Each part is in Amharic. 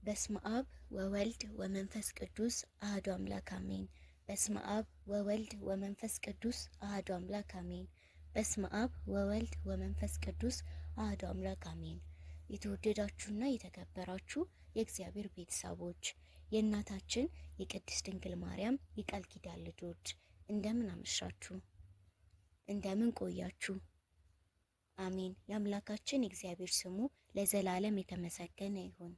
በስመ አብ ወወልድ ወመንፈስ ቅዱስ አሐዱ አምላክ አሜን። በስመ አብ ወወልድ ወመንፈስ ቅዱስ አሐዱ አምላክ አሜን። በስመ አብ ወወልድ ወመንፈስ ቅዱስ አሐዱ አምላክ አሜን። የተወደዳችሁና የተከበራችሁ የእግዚአብሔር ቤተሰቦች፣ የእናታችን የቅድስት ድንግል ማርያም የቃል ኪዳን ልጆች፣ እንደምን አመሻችሁ? እንደምን ቆያችሁ? አሜን። የአምላካችን የእግዚአብሔር ስሙ ለዘላለም የተመሰገነ ይሁን።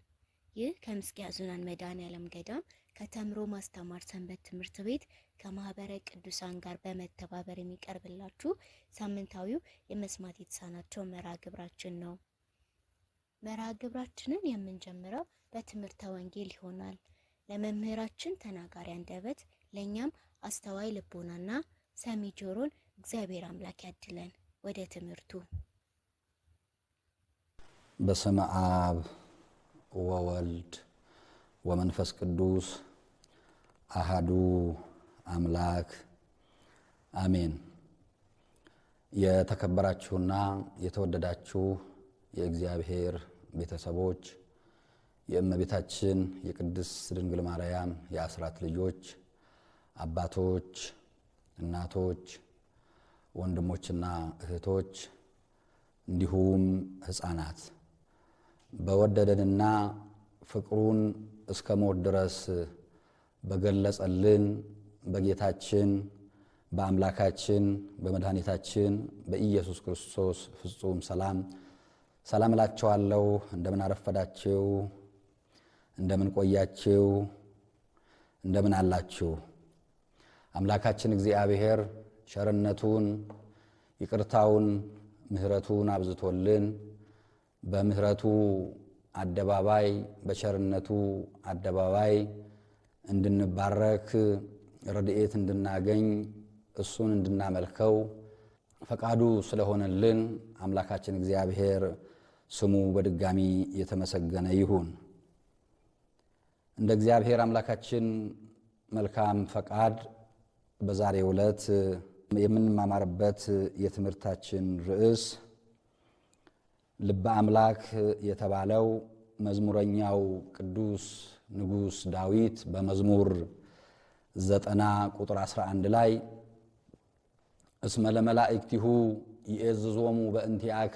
ይህ ከምስኪያ ዙናን መድኃኔዓለም ገዳም ከተምሮ ማስተማር ሰንበት ትምህርት ቤት ከማህበረ ቅዱሳን ጋር በመተባበር የሚቀርብላችሁ ሳምንታዊው የመስማት የተሳናቸው መርሃ ግብራችን ነው። መርሃ ግብራችንን የምንጀምረው በትምህርተ ወንጌል ይሆናል። ለመምህራችን ተናጋሪ አንደበት፣ ለእኛም አስተዋይ ልቦናና ሰሚ ጆሮን እግዚአብሔር አምላክ ያድለን። ወደ ትምህርቱ። በስመ አብ ወወልድ ወመንፈስ ቅዱስ አሃዱ አምላክ አሜን። የተከበራችሁና የተወደዳችሁ የእግዚአብሔር ቤተሰቦች፣ የእመቤታችን የቅድስት ድንግል ማርያም የአስራት ልጆች፣ አባቶች፣ እናቶች፣ ወንድሞችና እህቶች እንዲሁም ሕፃናት፣ በወደደንና ፍቅሩን እስከ ሞት ድረስ በገለጸልን በጌታችን በአምላካችን በመድኃኒታችን በኢየሱስ ክርስቶስ ፍጹም ሰላም ሰላም እላችኋለሁ። እንደምን አረፈዳችሁ? እንደምን ቆያችሁ? እንደምን አላችሁ? አምላካችን እግዚአብሔር ቸርነቱን፣ ይቅርታውን፣ ምሕረቱን አብዝቶልን በምሕረቱ አደባባይ በቸርነቱ አደባባይ እንድንባረክ፣ ረድኤት እንድናገኝ፣ እሱን እንድናመልከው ፈቃዱ ስለሆነልን አምላካችን እግዚአብሔር ስሙ በድጋሚ የተመሰገነ ይሁን። እንደ እግዚአብሔር አምላካችን መልካም ፈቃድ በዛሬው ዕለት የምንማማርበት የትምህርታችን ርዕስ ልበ አምላክ የተባለው መዝሙረኛው ቅዱስ ንጉሥ ዳዊት በመዝሙር 90 ቁጥር 11 ላይ እስመ ለመላእክቲሁ ይእዝዞሙ በእንቲአከ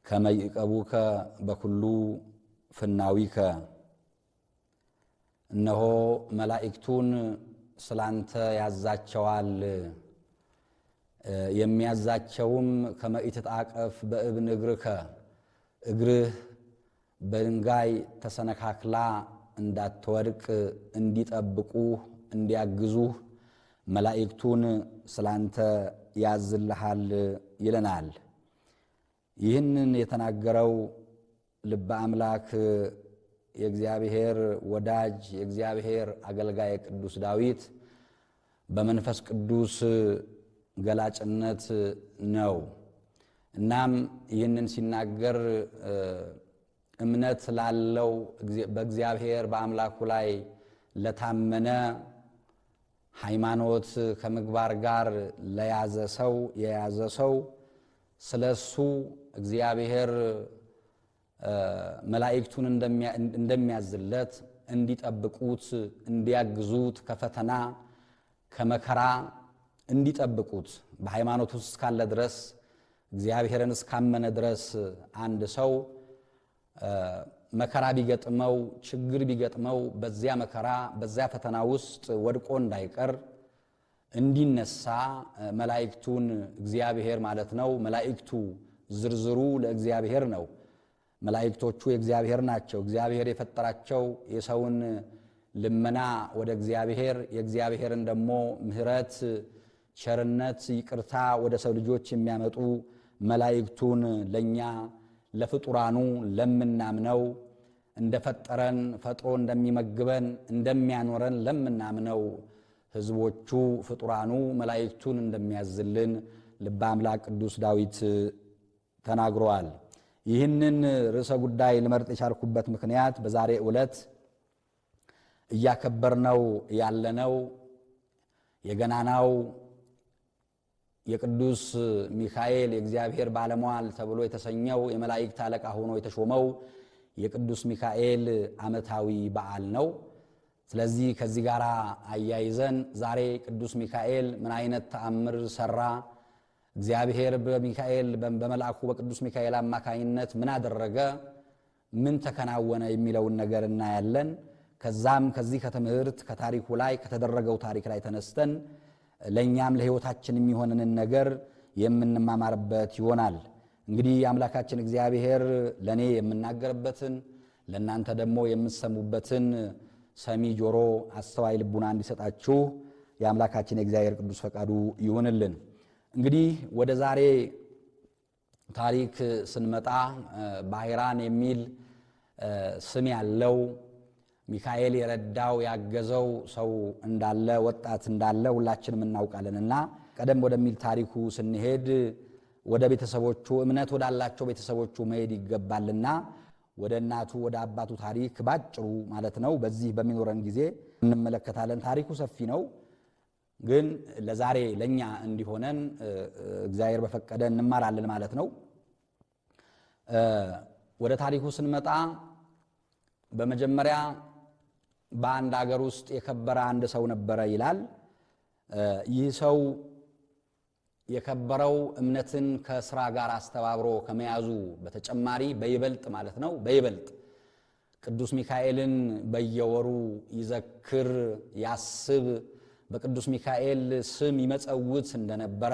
ከመ ይዕቀቡከ በኩሉ ፍናዊከ፣ እነሆ መላእክቱን ስላንተ ያዛቸዋል፣ የሚያዛቸውም ከመ ኢትጣቀፍ በእብን እግርከ፣ እግርህ በድንጋይ ተሰነካክላ እንዳትወድቅ እንዲጠብቁህ እንዲያግዙህ መላእክቱን ስላንተ ያዝልሃል ይለናል። ይህንን የተናገረው ልበ አምላክ የእግዚአብሔር ወዳጅ የእግዚአብሔር አገልጋይ ቅዱስ ዳዊት በመንፈስ ቅዱስ ገላጭነት ነው። እናም ይህንን ሲናገር እምነት ላለው፣ በእግዚአብሔር በአምላኩ ላይ ለታመነ፣ ሃይማኖት ከምግባር ጋር ለያዘ ሰው የያዘ ሰው ስለ እሱ እግዚአብሔር መላእክቱን እንደሚያዝለት፣ እንዲጠብቁት፣ እንዲያግዙት፣ ከፈተና ከመከራ እንዲጠብቁት፣ በሃይማኖት ውስጥ እስካለ ድረስ፣ እግዚአብሔርን እስካመነ ድረስ አንድ ሰው መከራ ቢገጥመው፣ ችግር ቢገጥመው በዚያ መከራ በዚያ ፈተና ውስጥ ወድቆ እንዳይቀር፣ እንዲነሳ መላእክቱን እግዚአብሔር ማለት ነው። መላእክቱ ዝርዝሩ ለእግዚአብሔር ነው። መላእክቶቹ የእግዚአብሔር ናቸው። እግዚአብሔር የፈጠራቸው የሰውን ልመና ወደ እግዚአብሔር፣ የእግዚአብሔርን ደግሞ ምሕረት፣ ቸርነት፣ ይቅርታ ወደ ሰው ልጆች የሚያመጡ መላእክቱን ለኛ ለፍጡራኑ ለምናምነው፣ እንደፈጠረን ፈጥሮ እንደሚመግበን እንደሚያኖረን ለምናምነው ሕዝቦቹ ፍጡራኑ መላእክቱን እንደሚያዝልን ልበ አምላክ ቅዱስ ዳዊት ተናግረዋል። ይህንን ርዕሰ ጉዳይ ልመርጥ የቻልኩበት ምክንያት በዛሬ ዕለት እያከበርነው ያለነው የገናናው የቅዱስ ሚካኤል፣ የእግዚአብሔር ባለሟል ተብሎ የተሰኘው፣ የመላእክት አለቃ ሆኖ የተሾመው የቅዱስ ሚካኤል ዓመታዊ በዓል ነው። ስለዚህ ከዚህ ጋር አያይዘን ዛሬ ቅዱስ ሚካኤል ምን አይነት ተአምር ሰራ፣ እግዚአብሔር በሚካኤል በመልአኩ በቅዱስ ሚካኤል አማካኝነት ምን አደረገ፣ ምን ተከናወነ የሚለውን ነገር እናያለን። ከዛም ከዚህ ከትምህርት ከታሪኩ ላይ ከተደረገው ታሪክ ላይ ተነስተን ለእኛም ለሕይወታችን የሚሆንንን ነገር የምንማማርበት ይሆናል። እንግዲህ አምላካችን እግዚአብሔር ለእኔ የምናገርበትን ለእናንተ ደግሞ የምትሰሙበትን ሰሚ ጆሮ አስተዋይ ልቡና እንዲሰጣችሁ የአምላካችን የእግዚአብሔር ቅዱስ ፈቃዱ ይሁንልን። እንግዲህ ወደ ዛሬ ታሪክ ስንመጣ ባሕራን የሚል ስም ያለው ሚካኤል የረዳው ያገዘው ሰው እንዳለ ወጣት እንዳለ ሁላችንም እናውቃለንና ቀደም ወደሚል ታሪኩ ስንሄድ ወደ ቤተሰቦቹ እምነት ወዳላቸው ቤተሰቦቹ መሄድ ይገባልና ወደ እናቱ ወደ አባቱ ታሪክ ባጭሩ ማለት ነው በዚህ በሚኖረን ጊዜ እንመለከታለን። ታሪኩ ሰፊ ነው፣ ግን ለዛሬ ለኛ እንዲሆነን እግዚአብሔር በፈቀደ እንማራለን ማለት ነው። ወደ ታሪኩ ስንመጣ በመጀመሪያ በአንድ አገር ውስጥ የከበረ አንድ ሰው ነበረ ይላል። ይህ ሰው የከበረው እምነትን ከስራ ጋር አስተባብሮ ከመያዙ በተጨማሪ በይበልጥ ማለት ነው በይበልጥ ቅዱስ ሚካኤልን በየወሩ ይዘክር ያስብ፣ በቅዱስ ሚካኤል ስም ይመጸውት እንደነበረ፣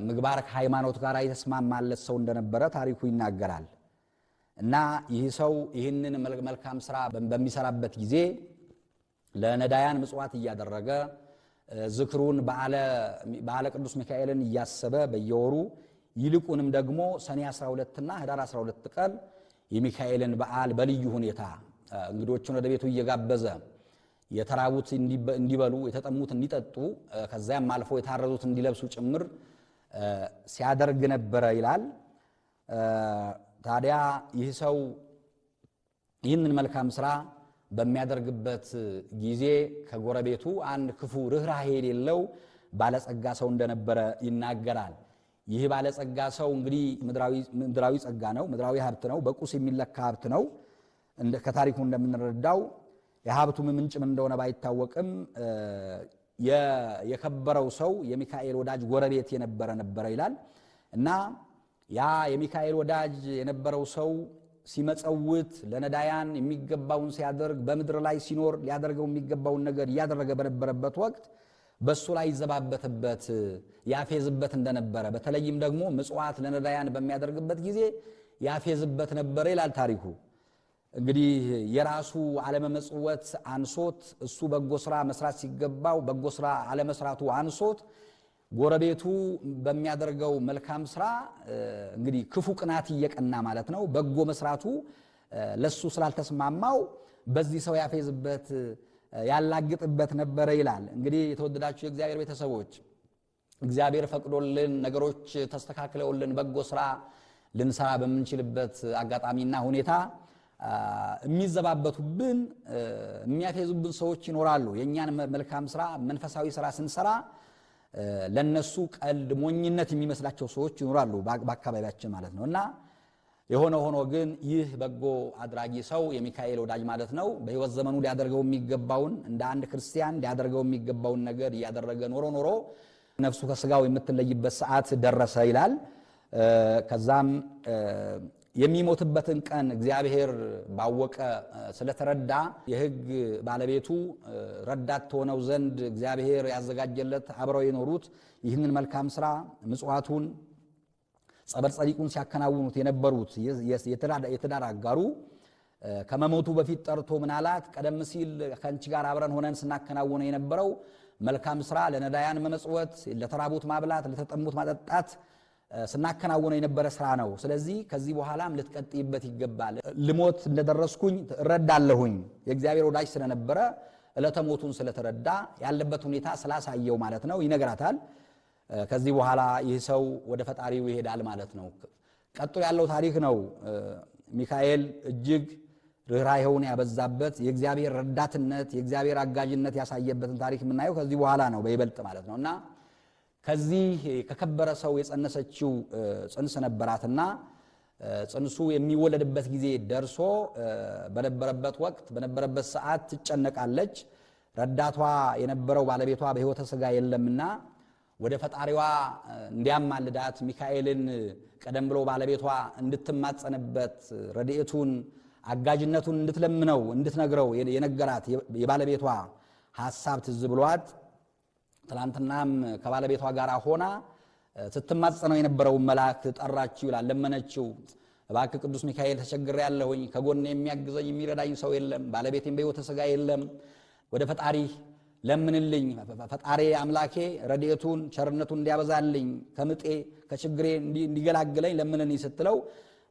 ምግባር ከሃይማኖት ጋር የተስማማለት ሰው እንደነበረ ታሪኩ ይናገራል። እና ይህ ሰው ይህንን መልካም ስራ በሚሰራበት ጊዜ ለነዳያን ምጽዋት እያደረገ ዝክሩን በዓለ ቅዱስ ሚካኤልን እያሰበ በየወሩ ይልቁንም ደግሞ ሰኔ 12 እና ህዳር 12 ቀን የሚካኤልን በዓል በልዩ ሁኔታ እንግዶችን ወደ ቤቱ እየጋበዘ የተራቡት እንዲበሉ፣ የተጠሙት እንዲጠጡ፣ ከዚያም አልፎ የታረዙት እንዲለብሱ ጭምር ሲያደርግ ነበረ ይላል። ታዲያ ይህ ሰው ይህንን መልካም ስራ በሚያደርግበት ጊዜ ከጎረቤቱ አንድ ክፉ ርኅራኄ የሌለው ባለጸጋ ሰው እንደነበረ ይናገራል። ይህ ባለጸጋ ሰው እንግዲህ ምድራዊ ጸጋ ነው፣ ምድራዊ ሀብት ነው፣ በቁስ የሚለካ ሀብት ነው። ከታሪኩ እንደምንረዳው የሀብቱ ምንጭ ምን እንደሆነ ባይታወቅም የከበረው ሰው የሚካኤል ወዳጅ ጎረቤት የነበረ ነበረ ይላል። እና ያ የሚካኤል ወዳጅ የነበረው ሰው ሲመጸውት ለነዳያን የሚገባውን ሲያደርግ በምድር ላይ ሲኖር ሊያደርገው የሚገባውን ነገር እያደረገ በነበረበት ወቅት በሱ ላይ ይዘባበትበት ያፌዝበት እንደነበረ፣ በተለይም ደግሞ ምጽዋት ለነዳያን በሚያደርግበት ጊዜ ያፌዝበት ነበረ ይላል ታሪኩ። እንግዲህ የራሱ አለመመጽወት አንሶት እሱ በጎ ስራ መስራት ሲገባው በጎ ስራ አለመስራቱ አንሶት ጎረቤቱ በሚያደርገው መልካም ስራ እንግዲህ ክፉ ቅናት እየቀና ማለት ነው። በጎ መስራቱ ለሱ ስላልተስማማው በዚህ ሰው ያፌዝበት ያላግጥበት ነበረ ይላል። እንግዲህ የተወደዳችሁ የእግዚአብሔር ቤተሰቦች እግዚአብሔር ፈቅዶልን ነገሮች ተስተካክለውልን በጎ ስራ ልንሰራ በምንችልበት አጋጣሚና ሁኔታ የሚዘባበቱብን የሚያፌዙብን ሰዎች ይኖራሉ። የእኛን መልካም ስራ መንፈሳዊ ስራ ስንሰራ ለነሱ ቀልድ ሞኝነት የሚመስላቸው ሰዎች ይኖራሉ በአካባቢያችን ማለት ነው። እና የሆነ ሆኖ ግን ይህ በጎ አድራጊ ሰው የሚካኤል ወዳጅ ማለት ነው በሕይወት ዘመኑ ሊያደርገው የሚገባውን እንደ አንድ ክርስቲያን ሊያደርገው የሚገባውን ነገር እያደረገ ኖሮ ኖሮ ነፍሱ ከስጋው የምትለይበት ሰዓት ደረሰ ይላል። ከዛም የሚሞትበትን ቀን እግዚአብሔር ባወቀ ስለተረዳ የሕግ ባለቤቱ ረዳት ሆነው ዘንድ እግዚአብሔር ያዘጋጀለት አብረው የኖሩት ይህንን መልካም ስራ ምጽዋቱን ጸበል ጸዲቁን ሲያከናውኑት የነበሩት የትዳር አጋሩ ከመሞቱ በፊት ጠርቶ ምናላት፣ ቀደም ሲል ከአንቺ ጋር አብረን ሆነን ስናከናውነው የነበረው መልካም ስራ ለነዳያን መመጽወት፣ ለተራቡት ማብላት፣ ለተጠሙት ማጠጣት ስናከናውነው የነበረ ስራ ነው። ስለዚህ ከዚህ በኋላም ልትቀጥይበት ይገባል። ልሞት እንደደረስኩኝ እረዳለሁኝ። የእግዚአብሔር ወዳጅ ስለነበረ ዕለተ ሞቱን ስለተረዳ ያለበት ሁኔታ ስላሳየው ማለት ነው ይነግራታል። ከዚህ በኋላ ይህ ሰው ወደ ፈጣሪው ይሄዳል ማለት ነው። ቀጥሎ ያለው ታሪክ ነው። ሚካኤል እጅግ ርኅራኄውን ያበዛበት የእግዚአብሔር ረዳትነት የእግዚአብሔር አጋዥነት ያሳየበትን ታሪክ የምናየው ከዚህ በኋላ ነው በይበልጥ ማለት ነው። እና ከዚህ ከከበረ ሰው የጸነሰችው ጽንስ ነበራትና ጽንሱ የሚወለድበት ጊዜ ደርሶ በነበረበት ወቅት በነበረበት ሰዓት ትጨነቃለች። ረዳቷ የነበረው ባለቤቷ በሕይወተ ሥጋ የለምና ወደ ፈጣሪዋ እንዲያማልዳት ሚካኤልን ቀደም ብሎ ባለቤቷ እንድትማጸንበት ረድኤቱን አጋዥነቱን እንድትለምነው እንድትነግረው የነገራት የባለቤቷ ሐሳብ ትዝ ብሏት ትላንትናም ከባለቤቷ ጋር ሆና ስትማጸነው የነበረውን መልአክ ጠራችው ይላል። ለመነችው። እባክህ ቅዱስ ሚካኤል ተቸግሬያለሁኝ፣ ከጎኔ የሚያግዘኝ የሚረዳኝ ሰው የለም፣ ባለቤቴም በሕይወተ ሥጋ የለም፣ ወደ ፈጣሪ ለምንልኝ፣ ፈጣሪ አምላኬ ረድኤቱን ቸርነቱን እንዲያበዛልኝ ከምጤ ከችግሬ እንዲገላግለኝ ለምንልኝ ስትለው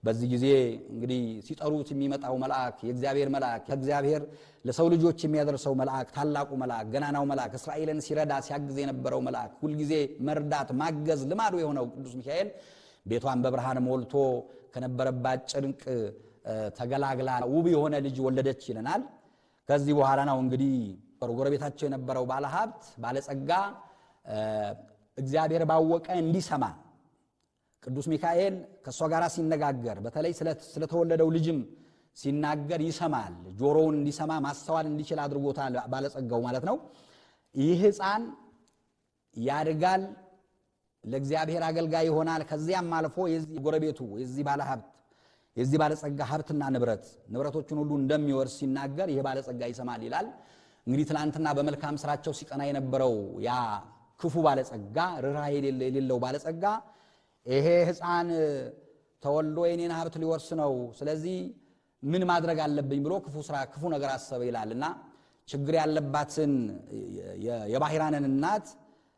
በዚህ ጊዜ እንግዲህ ሲጠሩት የሚመጣው መልአክ የእግዚአብሔር መልአክ ከእግዚአብሔር ለሰው ልጆች የሚያደርሰው መልአክ ታላቁ መልአክ ገናናው መልአክ እስራኤልን ሲረዳ ሲያግዝ የነበረው መልአክ ሁልጊዜ መርዳት ማገዝ ልማዱ የሆነው ቅዱስ ሚካኤል ቤቷን በብርሃን ሞልቶ ከነበረባት ጭንቅ ተገላግላ ውብ የሆነ ልጅ ወለደች ይለናል። ከዚህ በኋላ ነው እንግዲህ ጎረቤታቸው የነበረው ባለሀብት ባለጸጋ እግዚአብሔር ባወቀ እንዲሰማ ቅዱስ ሚካኤል ከሷ ጋር ሲነጋገር በተለይ ስለተወለደው ልጅም ሲናገር ይሰማል። ጆሮውን እንዲሰማ ማስተዋል እንዲችል አድርጎታል ባለጸጋው ማለት ነው። ይህ ሕፃን ያድጋል፣ ለእግዚአብሔር አገልጋይ ይሆናል። ከዚያም አልፎ የዚህ ጎረቤቱ የዚህ ባለሀብት የዚህ ባለጸጋ ሀብትና ንብረቶችን ሁሉ እንደሚወርስ ሲናገር ይህ ባለጸጋ ይሰማል ይላል። እንግዲህ ትናንትና በመልካም ስራቸው ሲቀና የነበረው ያ ክፉ ባለጸጋ ርኅራኄ የሌለው ባለጸጋ ይሄ ሕፃን ተወልዶ የኔን ሀብት ሊወርስ ነው፣ ስለዚህ ምን ማድረግ አለብኝ ብሎ ክፉ ስራ ክፉ ነገር አሰበ ይላልና ችግር ያለባትን የባህራንን እናት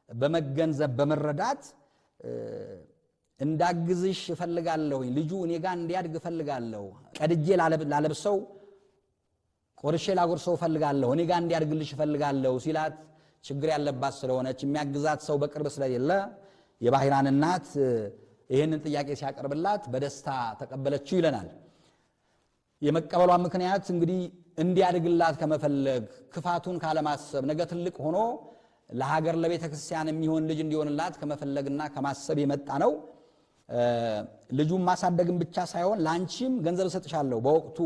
በመገንዘብ በመረዳት እንዳግዝሽ እፈልጋለሁ፣ ልጁ እኔ ጋር እንዲያድግ እፈልጋለሁ፣ ቀድጄ ላለብሰው ቆርሼ ላጎርሰው እፈልጋለሁ፣ እኔ ጋር እንዲያድግልሽ እፈልጋለሁ ሲላት ችግር ያለባት ስለሆነች የሚያግዛት ሰው በቅርብ ስለሌለ የባህራን እናት ይህንን ጥያቄ ሲያቀርብላት በደስታ ተቀበለችው ይለናል። የመቀበሏ ምክንያት እንግዲህ እንዲያድግላት ከመፈለግ ክፋቱን ካለማሰብ ነገ ትልቅ ሆኖ ለሀገር ለቤተ ክርስቲያን የሚሆን ልጅ እንዲሆንላት ከመፈለግና ከማሰብ የመጣ ነው። ልጁን ማሳደግም ብቻ ሳይሆን ላንቺም ገንዘብ እሰጥሻለሁ፣ በወቅቱ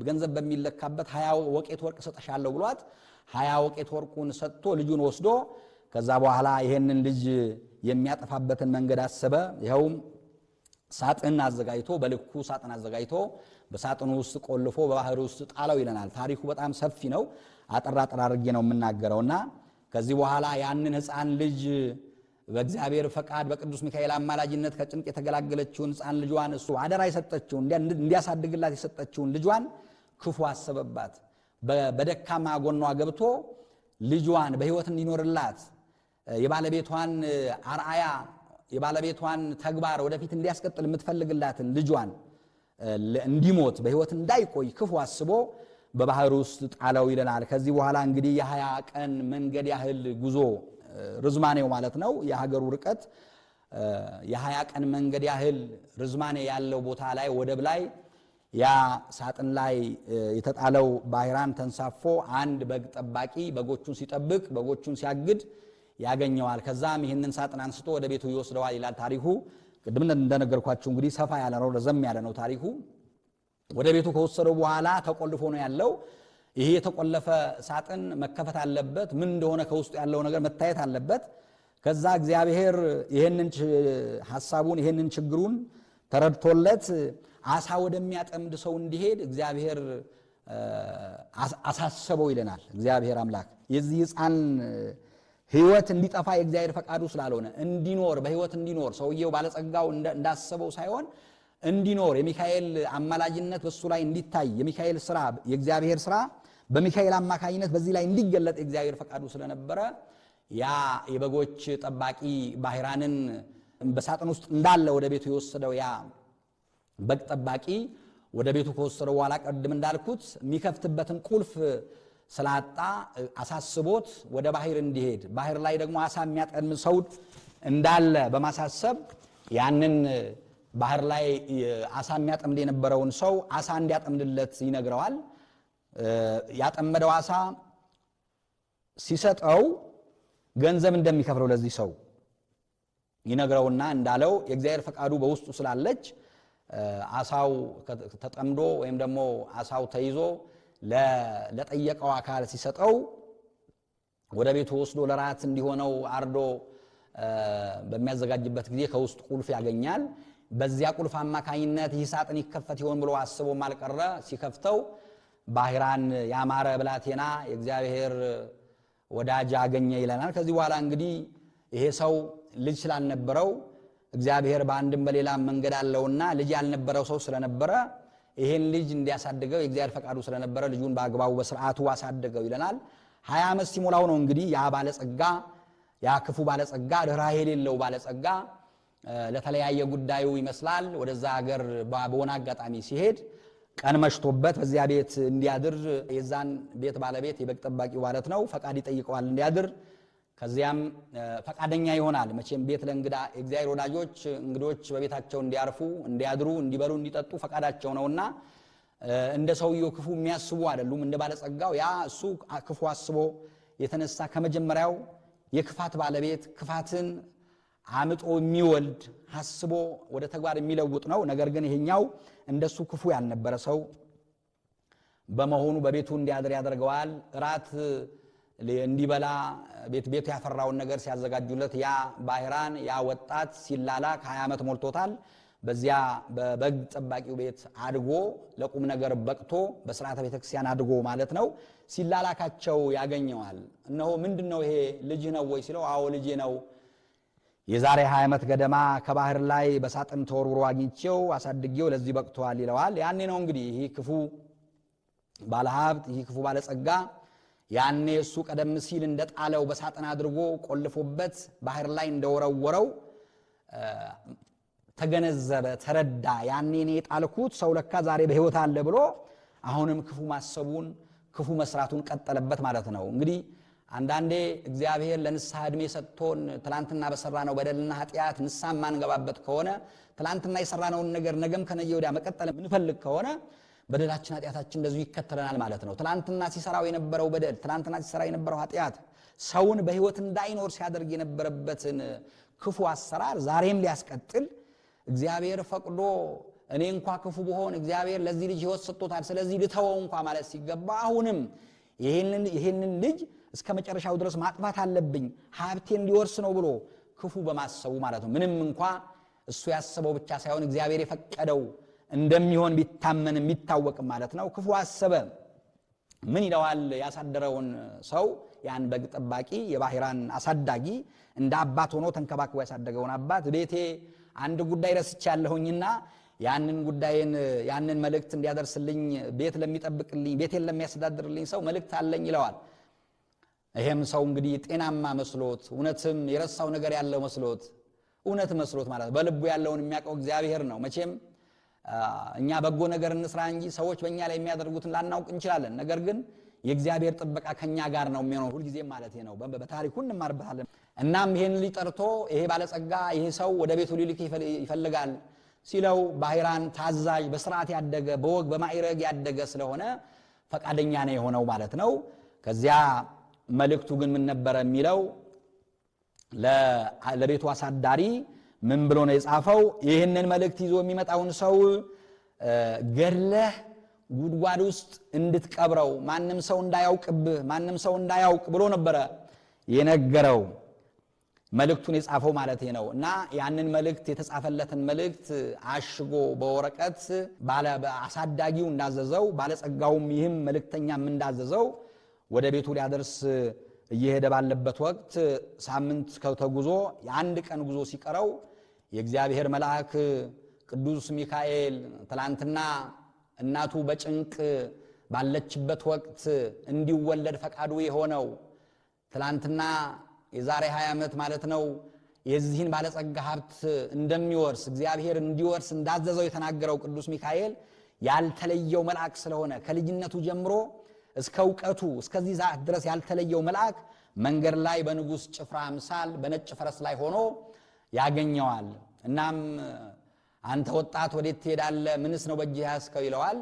ገንዘብ በሚለካበት 20 ወቄት ወርቅ እሰጥሻለሁ ብሏት 20 ወቄት ወርቁን ሰጥቶ ልጁን ወስዶ ከዛ በኋላ ይሄንን ልጅ የሚያጠፋበትን መንገድ አሰበ። ይኸውም ሳጥን አዘጋጅቶ በልኩ ሳጥን አዘጋጅቶ በሳጥኑ ውስጥ ቆልፎ በባህር ውስጥ ጣለው ይለናል። ታሪኩ በጣም ሰፊ ነው። አጠር አጠር አድርጌ ነው የምናገረውና ከዚህ በኋላ ያንን ሕፃን ልጅ በእግዚአብሔር ፈቃድ በቅዱስ ሚካኤል አማላጅነት ከጭንቅ የተገላገለችውን ሕፃን ልጇን እሱ አደራ የሰጠችውን እንዲያሳድግላት የሰጠችውን ልጇን ክፉ አሰበባት። በደካማ ጎኗ ገብቶ ልጇን በሕይወት እንዲኖርላት የባለቤቷን አርአያ የባለቤቷን ተግባር ወደፊት እንዲያስቀጥል የምትፈልግላትን ልጇን እንዲሞት በሕይወት እንዳይቆይ ክፉ አስቦ በባህር ውስጥ ጣለው ይለናል። ከዚህ በኋላ እንግዲህ የ20 ቀን መንገድ ያህል ጉዞ ርዝማኔው ማለት ነው የሀገሩ ርቀት የ20 ቀን መንገድ ያህል ርዝማኔ ያለው ቦታ ላይ ወደብ ላይ ያ ሳጥን ላይ የተጣለው ባህራን ተንሳፎ አንድ በግ ጠባቂ በጎቹን ሲጠብቅ በጎቹን ሲያግድ ያገኘዋል። ከዛም ይህንን ሳጥን አንስቶ ወደ ቤቱ ይወስደዋል ይላል ታሪኩ። ቅድም እንደነገርኳችሁ እንግዲህ ሰፋ ያለ ነው፣ ረዘም ያለ ነው ታሪኩ። ወደ ቤቱ ከወሰደው በኋላ ተቆልፎ ነው ያለው። ይሄ የተቆለፈ ሳጥን መከፈት አለበት። ምን እንደሆነ ከውስጡ ያለው ነገር መታየት አለበት። ከዛ እግዚአብሔር ይሄንን ሐሳቡን ይሄንን ችግሩን ተረድቶለት አሳ ወደሚያጠምድ ሰው እንዲሄድ እግዚአብሔር አሳሰበው ይለናል። እግዚአብሔር አምላክ የዚህ ሕፃን ሕይወት እንዲጠፋ የእግዚአብሔር ፈቃዱ ስላልሆነ እንዲኖር በሕይወት እንዲኖር ሰውየው ባለጸጋው እንዳሰበው ሳይሆን እንዲኖር የሚካኤል አማላጅነት በሱ ላይ እንዲታይ የሚካኤል ስራ የእግዚአብሔር ስራ በሚካኤል አማካኝነት በዚህ ላይ እንዲገለጥ የእግዚአብሔር ፈቃዱ ስለነበረ ያ የበጎች ጠባቂ ባህራንን በሳጥን ውስጥ እንዳለ ወደ ቤቱ የወሰደው ያ በግ ጠባቂ ወደ ቤቱ ከወሰደው በኋላ ቅድም እንዳልኩት የሚከፍትበትን ቁልፍ ስላጣ አሳስቦት ወደ ባህር እንዲሄድ ባህር ላይ ደግሞ አሳ የሚያጠምድ ሰው እንዳለ በማሳሰብ ያንን ባህር ላይ አሳ የሚያጠምድ የነበረውን ሰው አሳ እንዲያጠምድለት ይነግረዋል። ያጠመደው አሳ ሲሰጠው ገንዘብ እንደሚከፍለው ለዚህ ሰው ይነግረውና እንዳለው የእግዚአብሔር ፈቃዱ በውስጡ ስላለች አሳው ተጠምዶ ወይም ደግሞ አሳው ተይዞ ለጠየቀው አካል ሲሰጠው ወደ ቤቱ ወስዶ ለራት እንዲሆነው አርዶ በሚያዘጋጅበት ጊዜ ከውስጥ ቁልፍ ያገኛል። በዚያ ቁልፍ አማካኝነት ይህ ሳጥን ይከፈት ይሆን ብሎ አስቦም አልቀረ። ሲከፍተው ባህራን ያማረ ብላቴና የእግዚአብሔር ወዳጅ አገኘ ይለናል። ከዚህ በኋላ እንግዲህ ይሄ ሰው ልጅ ስላልነበረው እግዚአብሔር በአንድም በሌላም መንገድ አለውና ልጅ ያልነበረው ሰው ስለነበረ ይሄን ልጅ እንዲያሳድገው የእግዚአብሔር ፈቃዱ ስለነበረ ልጁን በአግባቡ በስርዓቱ አሳድገው ይለናል። 20 ዓመት ሲሞላው ነው እንግዲህ ያ ባለጸጋ፣ ያ ክፉ ባለጸጋ፣ ርኅራኄ የሌለው ባለጸጋ ለተለያየ ጉዳዩ ይመስላል ወደዛ ሀገር በሆነ አጋጣሚ ሲሄድ ቀን መሽቶበት በዚያ ቤት እንዲያድር የዛን ቤት ባለቤት፣ የበግ ጠባቂው ማለት ነው፣ ፈቃድ ይጠይቀዋል እንዲያድር። ከዚያም ፈቃደኛ ይሆናል። መቼም ቤት ለእንግዳ፣ የእግዚአብሔር ወዳጆች እንግዶች በቤታቸው እንዲያርፉ፣ እንዲያድሩ፣ እንዲበሉ፣ እንዲጠጡ ፈቃዳቸው ነውና እንደ ሰውየው ክፉ የሚያስቡ አይደሉም። እንደ ባለጸጋው ያ እሱ ክፉ አስቦ የተነሳ ከመጀመሪያው የክፋት ባለቤት፣ ክፋትን አምጦ የሚወልድ፣ አስቦ ወደ ተግባር የሚለውጥ ነው። ነገር ግን ይሄኛው እንደሱ ክፉ ያልነበረ ሰው በመሆኑ በቤቱ እንዲያድር ያደርገዋል። እራት እንዲበላ ቤት ቤቱ ያፈራውን ነገር ሲያዘጋጁለት ያ ባህራን፣ ያ ወጣት ሲላላክ 20 ዓመት ሞልቶታል። በዚያ በበግ ጠባቂው ቤት አድጎ ለቁም ነገር በቅቶ በስርዓተ ቤተክርስቲያን አድጎ ማለት ነው፣ ሲላላካቸው ያገኘዋል። እነሆ ምንድን ነው ይሄ፣ ልጅህ ነው ወይ ሲለው፣ አዎ ልጄ ነው፣ የዛሬ 20 ዓመት ገደማ ከባህር ላይ በሳጥን ተወርውሮ አግኝቼው አሳድጌው ለዚህ በቅቷል ይለዋል። ያኔ ነው እንግዲህ ይህ ክፉ ባለሀብት፣ ይህ ክፉ ባለጸጋ ያኔ እሱ ቀደም ሲል እንደጣለው፣ በሳጥን አድርጎ ቆልፎበት ባህር ላይ እንደወረወረው ተገነዘበ፣ ተረዳ። ያኔ እኔ የጣልኩት ሰው ለካ ዛሬ በሕይወት አለ ብሎ አሁንም ክፉ ማሰቡን ክፉ መስራቱን ቀጠለበት ማለት ነው። እንግዲህ አንዳንዴ እግዚአብሔር ለንስሐ ዕድሜ ሰጥቶን ትላንትና በሰራነው በደልና ኃጢአት ንስሐ የማንገባበት ከሆነ፣ ትላንትና የሰራነውን ነገር ነገም ከነገ ወዲያ መቀጠል የምንፈልግ ከሆነ በደላችን ኃጢአታችን እንደዚሁ ይከተለናል ማለት ነው። ትላንትና ሲሰራው የነበረው በደል፣ ትላንትና ሲሰራው የነበረው ኃጢአት፣ ሰውን በሕይወት እንዳይኖር ሲያደርግ የነበረበትን ክፉ አሰራር ዛሬም ሊያስቀጥል፣ እግዚአብሔር ፈቅዶ እኔ እንኳ ክፉ ብሆን እግዚአብሔር ለዚህ ልጅ ሕይወት ሰጥቶታል፣ ስለዚህ ልተወው እንኳ ማለት ሲገባ አሁንም ይህንን ልጅ እስከ መጨረሻው ድረስ ማጥፋት አለብኝ፣ ሀብቴን ሊወርስ ነው ብሎ ክፉ በማሰቡ ማለት ነው። ምንም እንኳ እሱ ያሰበው ብቻ ሳይሆን እግዚአብሔር የፈቀደው እንደሚሆን ቢታመንም ቢታወቅም ማለት ነው። ክፉ አሰበ። ምን ይለዋል? ያሳደረውን ሰው፣ ያን በግ ጠባቂ፣ የባህራን አሳዳጊ፣ እንደ አባት ሆኖ ተንከባክቦ ያሳደገውን አባት፣ ቤቴ አንድ ጉዳይ ረስቻለሁኝና ያንን ጉዳይን ያንን መልእክት እንዲያደርስልኝ ቤት ለሚጠብቅልኝ፣ ቤቴን ለሚያስተዳድርልኝ ሰው መልእክት አለኝ ይለዋል። ይሄም ሰው እንግዲህ ጤናማ መስሎት፣ እውነትም የረሳው ነገር ያለው መስሎት፣ እውነት መስሎት ማለት ነው። በልቡ ያለውን የሚያውቀው እግዚአብሔር ነው። መቼም እኛ በጎ ነገር እንስራ እንጂ ሰዎች በእኛ ላይ የሚያደርጉትን ላናውቅ እንችላለን። ነገር ግን የእግዚአብሔር ጥበቃ ከኛ ጋር ነው የሚሆነው ሁልጊዜም ማለት ነው። በታሪኩ እንማርበታለን። እናም ይሄን ልጅ ጠርቶ ይሄ ባለጸጋ፣ ይሄ ሰው ወደ ቤቱ ሊልክ ይፈልጋል ሲለው ባህራን ታዛዥ፣ በስርዓት ያደገ፣ በወግ በማዕረግ ያደገ ስለሆነ ፈቃደኛ ነው የሆነው ማለት ነው። ከዚያ መልእክቱ ግን ምን ነበረ የሚለው? ለቤቱ አሳዳሪ ምን ብሎ ነው የጻፈው? ይህንን መልእክት ይዞ የሚመጣውን ሰው ገድለህ ጉድጓድ ውስጥ እንድትቀብረው፣ ማንም ሰው እንዳያውቅብህ፣ ማንም ሰው እንዳያውቅ ብሎ ነበረ የነገረው፣ መልእክቱን የጻፈው ማለት ነው። እና ያንን መልእክት፣ የተጻፈለትን መልእክት አሽጎ በወረቀት አሳዳጊው እንዳዘዘው፣ ባለጸጋውም ይህም መልእክተኛም እንዳዘዘው ወደ ቤቱ ሊያደርስ እየሄደ ባለበት ወቅት ሳምንት ተጉዞ የአንድ ቀን ጉዞ ሲቀረው የእግዚአብሔር መልአክ ቅዱስ ሚካኤል ትላንትና እናቱ በጭንቅ ባለችበት ወቅት እንዲወለድ ፈቃዱ የሆነው፣ ትላንትና የዛሬ 20 ዓመት ማለት ነው፣ የዚህን ባለጸጋ ሀብት እንደሚወርስ እግዚአብሔር እንዲወርስ እንዳዘዘው የተናገረው ቅዱስ ሚካኤል ያልተለየው መልአክ ስለሆነ፣ ከልጅነቱ ጀምሮ እስከ እውቀቱ እስከዚህ ሰዓት ድረስ ያልተለየው መልአክ መንገድ ላይ በንጉሥ ጭፍራ አምሳል በነጭ ፈረስ ላይ ሆኖ ያገኘዋል። እናም አንተ ወጣት ወዴት ትሄዳለህ? ምንስ ነው በእጅህ ያዝከው? ይለዋል።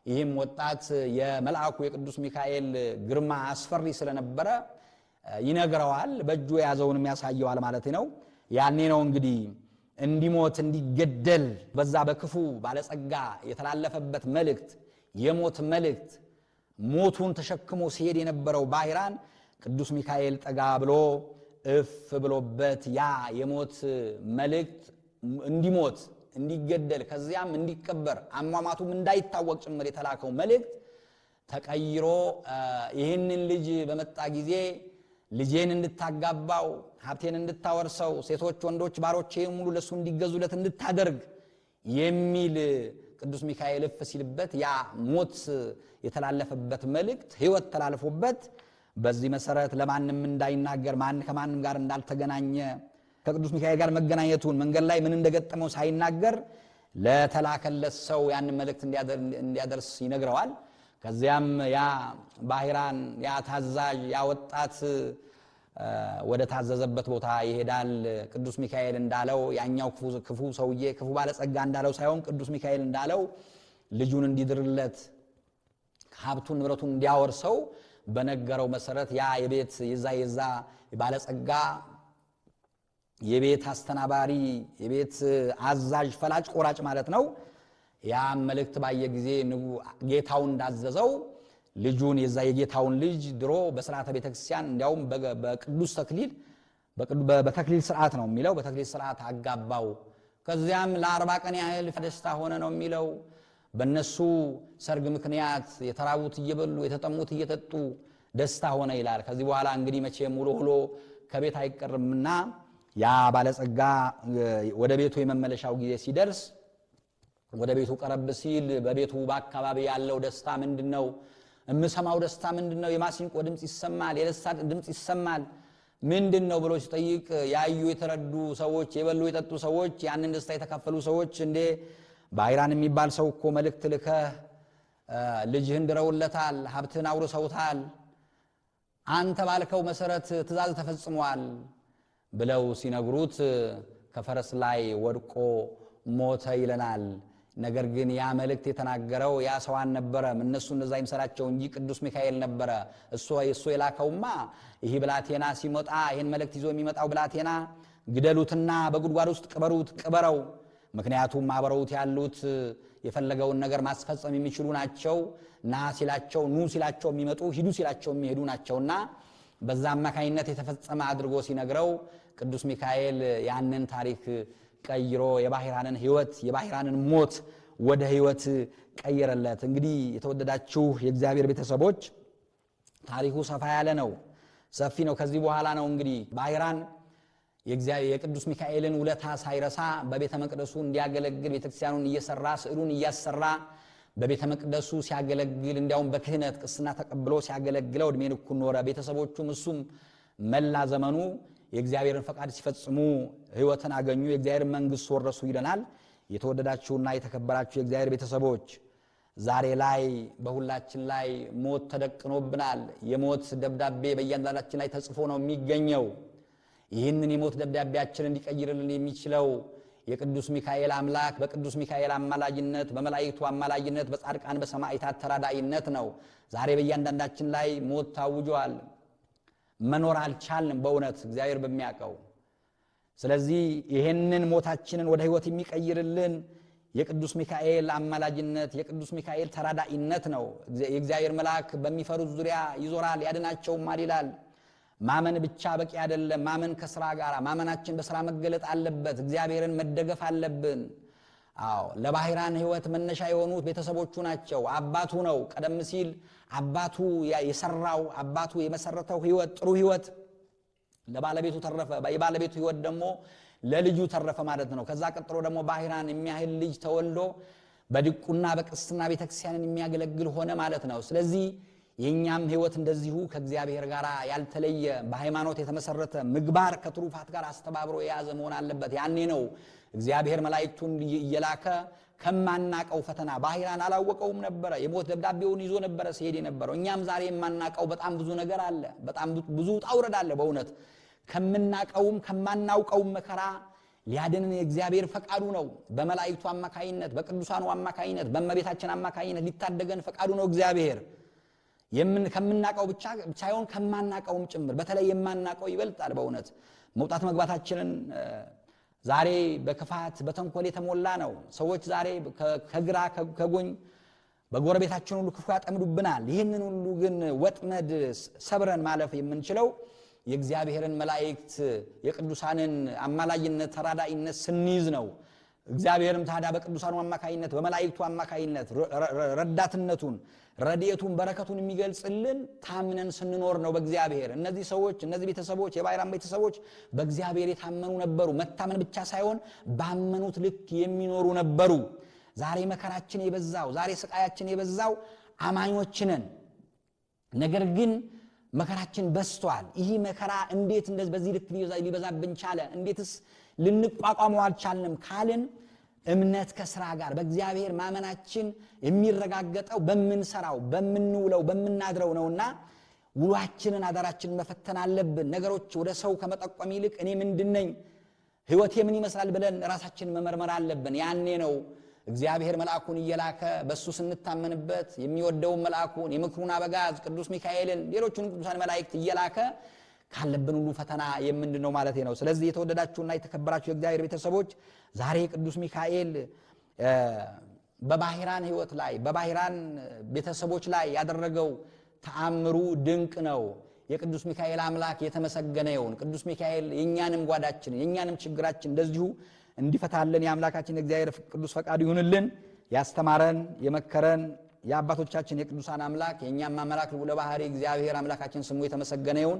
ይህም ወጣት የመልአኩ የቅዱስ ሚካኤል ግርማ አስፈሪ ስለነበረ ይነግረዋል። በእጁ የያዘውንም ያሳየዋል ማለት ነው። ያኔ ነው እንግዲህ እንዲሞት እንዲገደል በዛ በክፉ ባለጸጋ የተላለፈበት መልእክት የሞት መልእክት ሞቱን ተሸክሞ ሲሄድ የነበረው ባህራን ቅዱስ ሚካኤል ጠጋ ብሎ እፍ ብሎበት ያ የሞት መልእክት እንዲሞት እንዲገደል ከዚያም እንዲቀበር አሟሟቱም እንዳይታወቅ ጭምር የተላከው መልእክት ተቀይሮ ይህንን ልጅ በመጣ ጊዜ ልጄን እንድታጋባው ሀብቴን እንድታወርሰው ሴቶች ወንዶች ባሮቼ ሙሉ ለሱ እንዲገዙለት እንድታደርግ የሚል ቅዱስ ሚካኤል እፍ ሲልበት ያ ሞት የተላለፈበት መልእክት ሕይወት ተላልፎበት በዚህ መሰረት ለማንም እንዳይናገር ማን ከማንም ጋር እንዳልተገናኘ ከቅዱስ ሚካኤል ጋር መገናኘቱን መንገድ ላይ ምን እንደገጠመው ሳይናገር ለተላከለት ሰው ያንን መልእክት እንዲያደርስ ይነግረዋል። ከዚያም ያ ባህራን ያ ታዛዥ ያ ወጣት ወደ ታዘዘበት ቦታ ይሄዳል። ቅዱስ ሚካኤል እንዳለው ያኛው ክፉ ሰውዬ ክፉ ባለጸጋ እንዳለው ሳይሆን ቅዱስ ሚካኤል እንዳለው ልጁን እንዲድርለት ሀብቱን ንብረቱን እንዲያወርሰው በነገረው መሰረት ያ የቤት የዛ ባለጸጋ የቤት አስተናባሪ የቤት አዛዥ ፈላጭ ቆራጭ ማለት ነው። ያ መልእክት ባየ ጊዜ ጌታው እንዳዘዘው ልጁን የዛ የጌታውን ልጅ ድሮ በስርዓተ ቤተክርስቲያን እንዲያውም በቅዱስ ተክሊል በተክሊል ስርዓት ነው የሚለው በተክሊል ስርዓት አጋባው። ከዚያም ለ40 ቀን ያህል ደስታ ሆነ ነው የሚለው። በእነሱ ሰርግ ምክንያት የተራቡት እየበሉ የተጠሙት እየጠጡ ደስታ ሆነ ይላል። ከዚህ በኋላ እንግዲህ መቼም ውሎ ውሎ ከቤት አይቀርምና ያ ባለጸጋ ወደ ቤቱ የመመለሻው ጊዜ ሲደርስ ወደ ቤቱ ቀረብ ሲል በቤቱ በአካባቢ ያለው ደስታ ምንድነው? እምሰማው ደስታ ምንድነው? የማሲንቆ ድምጽ ይሰማል፣ የደስታ ድምጽ ይሰማል። ምንድነው ብሎ ሲጠይቅ ያዩ የተረዱ ሰዎች የበሉ የጠጡ ሰዎች ያንን ደስታ የተካፈሉ ሰዎች እንዴ ባህራን የሚባል ሰው እኮ መልእክት ልከህ ልጅህን ድረውለታል፣ ሀብትህን አውርሰውታል፣ አንተ ባልከው መሰረት ትእዛዝ ተፈጽሟል ብለው ሲነግሩት ከፈረስ ላይ ወድቆ ሞተ ይለናል። ነገር ግን ያ መልእክት የተናገረው ያ ሰው አልነበረም። እነሱ እንደዛ ይምሰላቸው እንጂ ቅዱስ ሚካኤል ነበረ። እሱ የላከውማ ይሄ ብላቴና ሲመጣ ይሄን መልእክት ይዞ የሚመጣው ብላቴና ግደሉትና በጉድጓድ ውስጥ ቅበሩት ቅበረው፣ ምክንያቱም አብረውት ያሉት የፈለገውን ነገር ማስፈጸም የሚችሉ ናቸው። ና ሲላቸው ኑ ሲላቸው የሚመጡ ሂዱ ሲላቸው የሚሄዱ ናቸውና በዛ አማካይነት የተፈጸመ አድርጎ ሲነግረው ቅዱስ ሚካኤል ያንን ታሪክ ቀይሮ የባህራንን ሕይወት የባህራንን ሞት ወደ ሕይወት ቀየረለት። እንግዲህ የተወደዳችሁ የእግዚአብሔር ቤተሰቦች ታሪኩ ሰፋ ያለ ነው፣ ሰፊ ነው። ከዚህ በኋላ ነው እንግዲህ ባህራን የቅዱስ ሚካኤልን ውለታ ሳይረሳ በቤተ መቅደሱ እንዲያገለግል ቤተክርስቲያኑን እየሰራ ስዕሉን እያሰራ በቤተ መቅደሱ ሲያገለግል እንዲያውም በክህነት ቅስና ተቀብሎ ሲያገለግለው እድሜ ልኩን ኖረ። ቤተሰቦቹም እሱም መላ ዘመኑ የእግዚአብሔርን ፈቃድ ሲፈጽሙ ሕይወትን አገኙ፣ የእግዚአብሔርን መንግሥት ወረሱ ይለናል። የተወደዳችሁና የተከበራችሁ የእግዚአብሔር ቤተሰቦች ዛሬ ላይ በሁላችን ላይ ሞት ተደቅኖብናል። የሞት ደብዳቤ በእያንዳንዳችን ላይ ተጽፎ ነው የሚገኘው። ይህንን የሞት ደብዳቤያችንን ሊቀይርልን የሚችለው የቅዱስ ሚካኤል አምላክ በቅዱስ ሚካኤል አማላጅነት በመላእክቱ አማላጅነት በጻድቃን በሰማዕታት ተራዳኢነት ነው። ዛሬ በእያንዳንዳችን ላይ ሞት ታውጇል። መኖር አልቻልንም በእውነት እግዚአብሔር በሚያውቀው። ስለዚህ ይሄንን ሞታችንን ወደ ሕይወት የሚቀይርልን የቅዱስ ሚካኤል አማላጅነት የቅዱስ ሚካኤል ተራዳኢነት ነው። የእግዚአብሔር መልአክ በሚፈሩት ዙሪያ ይዞራል ያድናቸውማል ይላል። ማመን ብቻ በቂ አይደለም። ማመን ከስራ ጋር ማመናችን በስራ መገለጥ አለበት። እግዚአብሔርን መደገፍ አለብን። አዎ ለባህራን ሕይወት መነሻ የሆኑት ቤተሰቦቹ ናቸው። አባቱ ነው። ቀደም ሲል አባቱ የሰራው አባቱ የመሰረተው ሕይወት ጥሩ ሕይወት ለባለቤቱ ተረፈ። የባለቤቱ ሕይወት ደግሞ ለልጁ ተረፈ ማለት ነው። ከዛ ቀጥሎ ደግሞ ባህራን የሚያህል ልጅ ተወልዶ በዲቁና በቅስና ቤተክርስቲያንን የሚያገለግል ሆነ ማለት ነው። ስለዚህ የኛም ሕይወት እንደዚሁ ከእግዚአብሔር ጋር ያልተለየ በሃይማኖት የተመሰረተ ምግባር ከትሩፋት ጋር አስተባብሮ የያዘ መሆን አለበት። ያኔ ነው እግዚአብሔር መላእክቱን እየላከ ከማናቀው ፈተና ባህራን አላወቀውም ነበረ። የሞት ደብዳቤውን ይዞ ነበረ ሲሄድ የነበረው። እኛም ዛሬ የማናቀው በጣም ብዙ ነገር አለ። በጣም ብዙ ውጣ ውረድ አለ። በእውነት ከምናቀውም ከማናውቀውም መከራ ሊያድነን የእግዚአብሔር ፈቃዱ ነው። በመላእክቱ አማካይነት፣ በቅዱሳኑ አማካይነት፣ በእመቤታችን አማካይነት ሊታደገን ፈቃዱ ነው እግዚአብሔር። ከምናቀው ብቻ ሳይሆን ከማናቀውም ጭምር በተለይ የማናቀው ይበልጣል። በእውነት መውጣት መግባታችንን ዛሬ በክፋት በተንኮል የተሞላ ነው። ሰዎች ዛሬ ከግራ ከጎኝ በጎረቤታችን ሁሉ ክፉ ያጠምዱብናል። ይህንን ሁሉ ግን ወጥመድ ሰብረን ማለፍ የምንችለው የእግዚአብሔርን መላእክት የቅዱሳንን አማላጅነት ተራዳኢነት ስንይዝ ነው። እግዚአብሔርም ታዲያ በቅዱሳኑ አማካይነት በመላእክቱ አማካይነት ረዳትነቱን ረድኤቱን በረከቱን የሚገልጽልን ታምነን ስንኖር ነው በእግዚአብሔር። እነዚህ ሰዎች እነዚህ ቤተሰቦች የባይራም ቤተሰቦች በእግዚአብሔር የታመኑ ነበሩ። መታመን ብቻ ሳይሆን ባመኑት ልክ የሚኖሩ ነበሩ። ዛሬ መከራችን የበዛው፣ ዛሬ ስቃያችን የበዛው አማኞች ነን። ነገር ግን መከራችን በዝቷል። ይህ መከራ እንዴት እንደዚህ በዚህ ልክ ሊበዛብን ቻለ? እንዴትስ ልንቋቋመው አልቻልንም ካልን እምነት ከስራ ጋር በእግዚአብሔር ማመናችን የሚረጋገጠው በምንሰራው፣ በምንውለው፣ በምናድረው ነውና ውሏችንን አዳራችንን መፈተን አለብን። ነገሮች ወደ ሰው ከመጠቆም ይልቅ እኔ ምንድነኝ፣ ህይወቴ ምን ይመስላል ብለን ራሳችንን መመርመር አለብን። ያኔ ነው እግዚአብሔር መልአኩን እየላከ በእሱ ስንታመንበት የሚወደውን መልአኩን የምክሩን አበጋዝ ቅዱስ ሚካኤልን ሌሎቹን ቅዱሳን መላእክት እየላከ ካለብን ሁሉ ፈተና የምንድነው ማለት ነው። ስለዚህ የተወደዳችሁና የተከበራችሁ የእግዚአብሔር ቤተሰቦች ዛሬ ቅዱስ ሚካኤል በባህራን ህይወት ላይ በባህራን ቤተሰቦች ላይ ያደረገው ተአምሩ ድንቅ ነው። የቅዱስ ሚካኤል አምላክ የተመሰገነ ይሁን። ቅዱስ ሚካኤል የኛንም ጓዳችን የኛንም ችግራችን እንደዚሁ እንዲፈታልን የአምላካችን የእግዚአብሔር ቅዱስ ፈቃዱ ይሁንልን። ያስተማረን የመከረን የአባቶቻችን የቅዱሳን አምላክ የኛም አምላክ ልዑለ ባሕርይ እግዚአብሔር አምላካችን ስሙ የተመሰገነ ይሁን።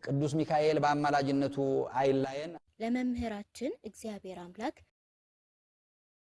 ቅዱስ ሚካኤል በአማላጅነቱ አይለየን። ለመምህራችን እግዚአብሔር አምላክ